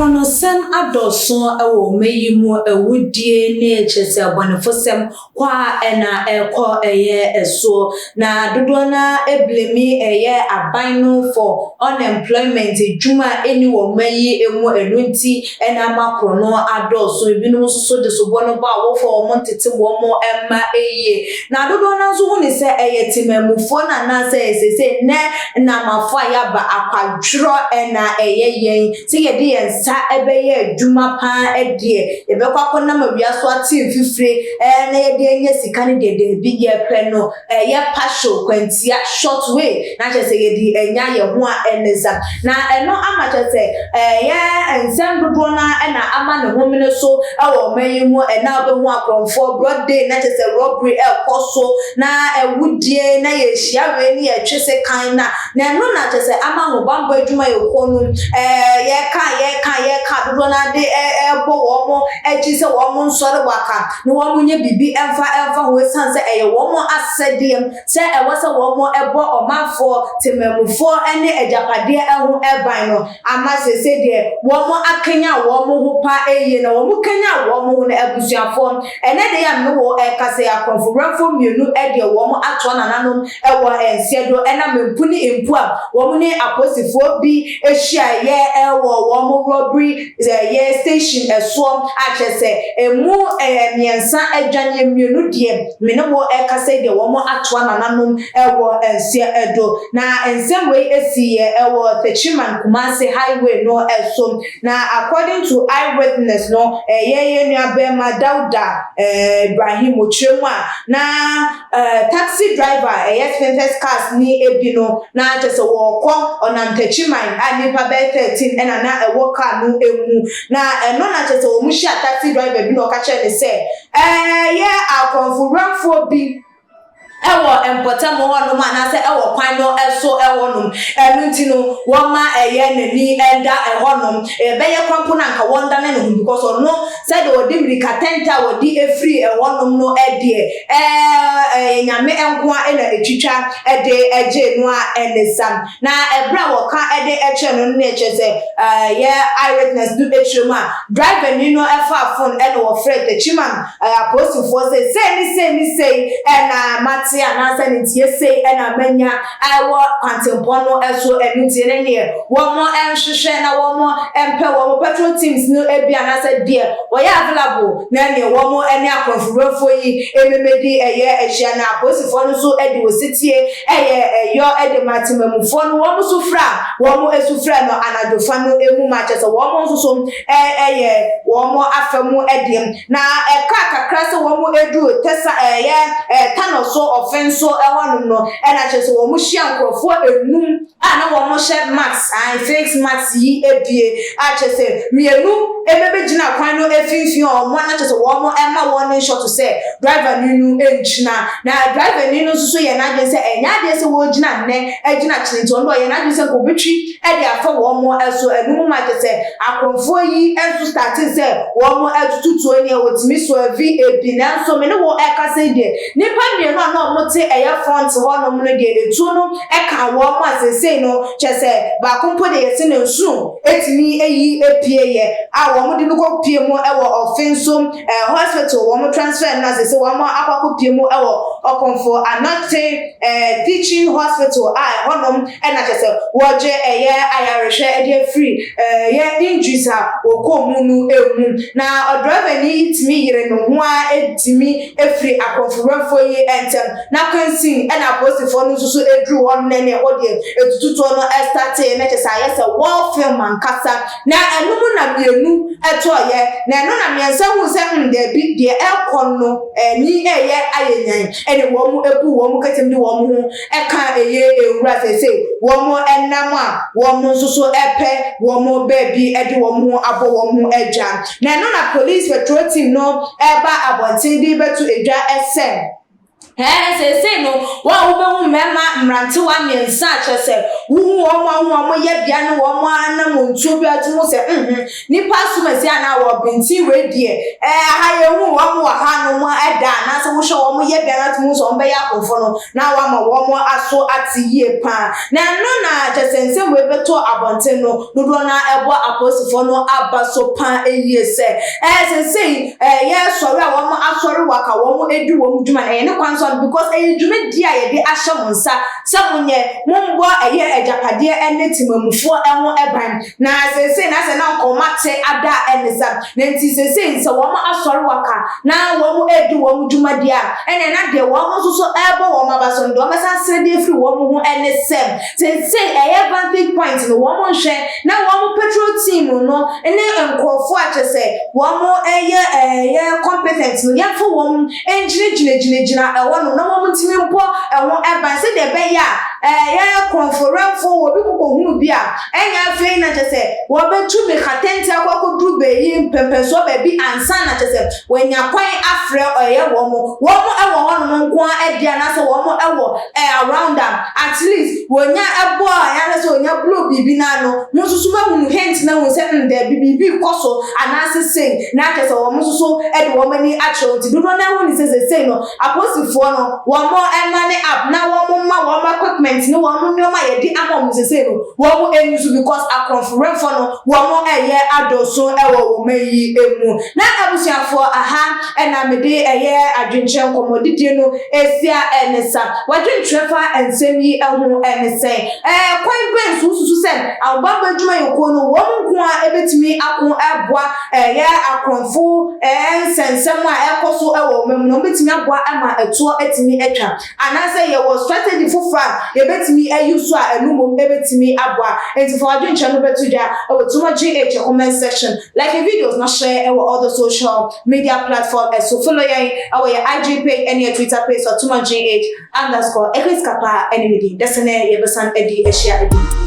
Akorɔnosɛm adɔɔso wɔ ɔman yi mu, awudie ne kyerɛ sɛ abɔnefosɛm kɔ a na ɛrekɔ ɛyɛ soɔ. Na dodoɔ no ara blame ɛyɛ aban no for unemployment, adwuma a ɛnni wɔ ɔman yi mu, ɛno nti na ama korɔno adɔɔso. Ebinom nso so de soboɔ no bɔ awofoɔ a wɔntete wɔn mma yie. Na dodoɔ no ara nso hu no sɛ ɛyɛ temammufoɔ no anaasɛ seesei nnɛ nnamafo a yɛaba akwadworɔ na ɛyɛ yɛn sɛ yɛde yɛn nsa bɛyɛ adwuma pa ara deɛ, yɛbɛkɔ akɔnam awia so ate mfifire na yɛde anya sika no deɛ, daabi, yɛpɛ no ɛyɛ partial, kwantia, short way, na kyerɛ sɛ yɛde anya yɛn ho a ɛne sa. Na ɛno ama kyerɛ sɛ ɛyɛ nsɛm dodoɔ no ara na ama ne homene so wɔ ɔman yi mu. Ɛna wobɛhu akorɔmfoɔ broad day na kyerɛ sɛ robbery ɛrekɔ so na awudie na yɛhyia wei ne yɛtwe sekan na ɛno na kyerɛ sɛ ama ahobammɔ adwumayɛkuo no yɛka yɛka yɛka dodoɔ no ara de ɛrebɔ wɔn akyi sɛ wɔn nsɔre waka na wɔn nyɛ biribi ɛmfa ɛmfa ho, ɛsiane sɛ ɛyɛ wɔn asɛdeɛ sɛ ɛwɔ sɛ wɔn ɛbɔ ɔmanfoɔ, temammufoɔ ne agyapadeɛ ho ban no. Ama seesei deɛ wɔn akanya wɔn ho pa yie, na wɔn kanya wɔn ho no, abusuafoɔ, ɛnɛ deɛ a me ne wo ɛrekasa yi, akorɔmfo-werɛmfoɔ mmienu deɛ wɔn atoa nananom wɔ nseɛ do ɛnam mpu ne mpu a wɔn ne apolisifoɔ bi hyiaeɛ wɔ wɔn robbery yɛ station ɛsoɔ a kyerɛ sɛ ɛmu mmiɛnsa adwaneɛ, mmienu deɛ me ne wo ɛrekasa yi deɛ wɔn atoa nananom wɔ nseɛ do. Na nsɛm wei esiiɛ ɛwɔ Techiman Kumasi highway no ɛso. Na according to eyewitness no, ɛyɛ yɛn nua bɛrima Dauda Ibrahim okyerɛ mu a, na taxi driver ɛyɛ Spintex Cars ne ebi no na kyerɛ sɛ wɔrekɔ ɔnam Techiman a nipa bɛyɛ 13 ɛna na ɛwɔ car no emu. Na ɛno na kyerɛ sɛ wɔn hyia taxi driver bi na ɔka kyerɛ ne sɛ ɛyɛ akɔnfowuramfoɔ bi ɛwɔ mpɔtam hɔnom anaasɛ ɛwɔ kwan no ɛso ɛhɔnom. Ɛno nti no wɔma ɛyɛ n'ani ɛda ɛhɔnom, ɛbɛyɛ kwan po na nka wɔndane ne ho, because ɔno sɛdeɛ wɔde mirika tɛntɛ a wɔde efiri ɛhɔnom no ɛdeɛ ɛɛ ɛyɛ Nyame nko a ɛna etwitwa ɛde ɛgye no a ɛne sam. Na ɛberɛ a wɔka ɛde ɛkyerɛ no no ɛkyerɛ sɛ ɛyɛ eyewitness no ekyirɛ mu a, driver ni no ɛfa phone ɛna wɔfrɛ Techiman apolisifoɔ sɛ sei ne sei ne sei ɛna mate anaasɛ ne ntie sei ɛna manya ɛwɔ kwantempɔn no ɛso. Ɛno ntie ne neɛ wɔn nhwehwɛ na wɔn mpɛ wɔn patrol teams no ebi anaasɛ deɛ wɔyɛ available na neɛ wɔn ne akɔnfowurafoɔ yi ememedi ɛyɛ ahyia. Na apolisifoɔ no nso ɛde wɔsitie ɛyɛ ɛyɔ ɛde ma temamufoɔ no, wɔn nso fra wɔn esu frɛ no anadwofa no emu ma kyerɛ sɛ wɔn nso so ɛyɛ wɔn afa mu ɛdeɛ. Na ɛka kakra sɛ wɔn edu tɛsa ɛyɛ Tano so ɔfɛn so ɛhɔnom no, ɛna kyerɛ sɛ wɔn hyia nkurɔfoɔ enum a na wɔn hyɛ mask an face mask yi ebie a kyerɛ sɛ mmienu ebɛbɛgyina kwan no efimfini a wɔn na kyerɛ sɛ wɔn ɛma wɔn ne nhyɔto sɛ driver ni no ngyina. Na driver ni no nso so yɛ n'adwene sɛ ɛnyɛ adeɛ sɛ wɔgyina nnɛ ɛgyina kyerɛ, nti ɔno ɔyɛ n'adwene sɛ nkɔbɛtwi ɛde afa wɔn ɛso. Ɛno mu ma kyerɛ sɛ akorɔmfoɔ yi nso start sɛ wɔn ɛtututuo nea wɔtumi so ɛvi ebi. Nanso me ne wɔ ɛkasa yi deɛ, nipa mmienu a na wɔn te ɛyɛ front hɔnom no deɛ, etuo no ɛka wɔn a seesei no kyerɛ sɛ baako mpo deɛ yɛsi ne nsono etumi eyi epie yɛ a wɔn de no kɔ pie mu ɛwɔ ɔfen so hospital. Wɔn transfer no na seesei wɔn akɔ akɔ pie mu ɛwɔ Ɔkɔnfo Anɔte Teaching Hospital a ɛhɔnom ɛna kyerɛ sɛ wɔgye ɛyɛ ayarehwɛ ɛde afiri ɛyɛ injuries a wɔkɔɔ mu no emu. Na ɔdriver ni yi tumi yere ne ho a etumi efiri akɔnfowurafoɔ yi ntɛm na kwansin ɛna apolisifoɔ no nso so eduru hɔ no na ɛne ɛhɔ deɛ etututuo no ɛstart na kyerɛ sɛ ayɛ sɛ war film ankasa. Na ɛno mu na mmienu ɛtɔɔyɛ, na ɛno na mmiɛnsa hu sɛ daabi, deɛ ɛkɔ no ɛni ɛyɛ ayɛ nyan, ɛne wɔn ebu wɔn kɛtɛm de wɔn ho ɛka ɛyɛ ewura. Sɛsɛ wɔn ɛnam a wɔn nso so ɛpɛ wɔn baabi ɛde wɔn ho abɔ wɔn ho adwa. Na ɛno na police patrol team no ɛba abɔnten de bɛto edwa ɛsɛ. Ɛɛ, seesei no, wo a wobɛhu mmarima mmerantewa mmiɛnsa a kyerɛ sɛ wohu wɔn a wohu wɔn yɛbea ne wɔn anammɔntuo bi a wotumi hu sɛ mhm, nnipa asomasi anaa wɔbenten wei deɛ, ɛɛ, aha yɛhu wɔn wɔ hanom da anaasɛ wohwɛ wɔn yɛbea no atumi hu sɛ wɔbɛyɛ akorɔmfoɔ no na wɔama wɔn aso ate yie paa. Na ɛno na kyerɛ sɛ nsɛm wei bɛtɔ abɔnten no, dodoɔ no ara ɛbɔ apolisifoɔ no aba so paa yie sɛ, ɛɛ, seesei Ɛyɛ sɔre a wɔn asɔre waka wɔn adi wɔn dwuma no ɛyɛ ne kwan so ano because ɛyɛ dwumadie a yɛde ahyɛ mo nsa sɛ mo nyɛ, mo mbɔ ɛyɛ agyapadeɛ ɛne temamufoɔ ɛho ɛban na seesei na sɛ na nka wɔn ate ada ɛne sa na nti seesei sɛ wɔn asɔre waka na wɔn ɛredi wɔn dwumadie a ɛneɛ na deɛ wɔn nso so ɛrebɔ wɔn aba so no deɛ wɔn bɛsan asrɛ de afiri wɔn ho ɛne sɛ seesei ɛyɛ vantage point no wɔn nhwɛ na wɔn patrol team no ne nkurɔfoɔ a kyerɛ sɛ wɔyɛ ɛyɛ competent no, yɛmfa wɔn ngyinagyinagyinagyina ɛhɔ nom na wɔn ntumi mbɔ ɛho ban sɛdeɛ ɛbɛyɛ a ɛyɛ korɔmfowerɛmfoɔ wɔ obi kɔkɔhunu bi a, ɛnyɛ afei na kyerɛ sɛ wɔbɛtu mirika tenten akɔ akɔduru baayi mpɛmpɛnsoɔ baabi ansa na kyerɛ sɛ wɔanya kwan afrɛ ɛyɛ wɔn. Wɔn wɔ hɔnom nko ara deɛ anaasɛ wɔn wɔ around a, at least wɔnya bɔ a ɛyɛ sɛ wɔnya blow biribi no ano, mo nso so moahunu hint no ahu sɛ mm daabi biribi rekɔ so anaasɛ sei, na kyerɛ sɛ wɔn nso so de wɔn ani akyerɛ wo. Nti dodoɔ no ara hu no sɛ seesei no apolisifoɔ no wɔn mane up na wɔn mma wɔn equipment ne wɔn nneɛma a yɛde ama wɔn seesei no wɔn ani so because akorɔmfowerɛmfoɔ no wɔn ɛyɛ adɔso wɔ wɔn man yi mu. Na abusuafoɔ aha na mede ɛyɛ adwenkyerɛ nkɔmmɔdidie no ɛsia ne sa. W'adwenkyerɛ fa nsɛm yi ho ne sɛn? Kwan bɛn so wosusu sɛ ahobammɔ adwumayɛkuo no wɔn nko ara bɛtumi ako aboa ɛyɛ akorɔmfo nsɛnsɛm a ɛrekɔ so wɔ wɔn mu no, wɔbɛtumi aboa ma ɛtoɔ atumi atwa? Anaasɛ yɛwɔ strategy foforɔ a yɛbɛtumi ayi so a ɛno mmom bɛtumi aboa? Enti fa w'adwenkyerɛ no bɛto dwa wɔ Tuma GH comment section, like videos na share wɔ all the social media platform so. Follow yɛn wɔ yɛn IG page ne yɛn Twitter page so Tuma GH underscore Ekris Kapaa ne me din. Dasene yɛbɛsan adi ahyia bio.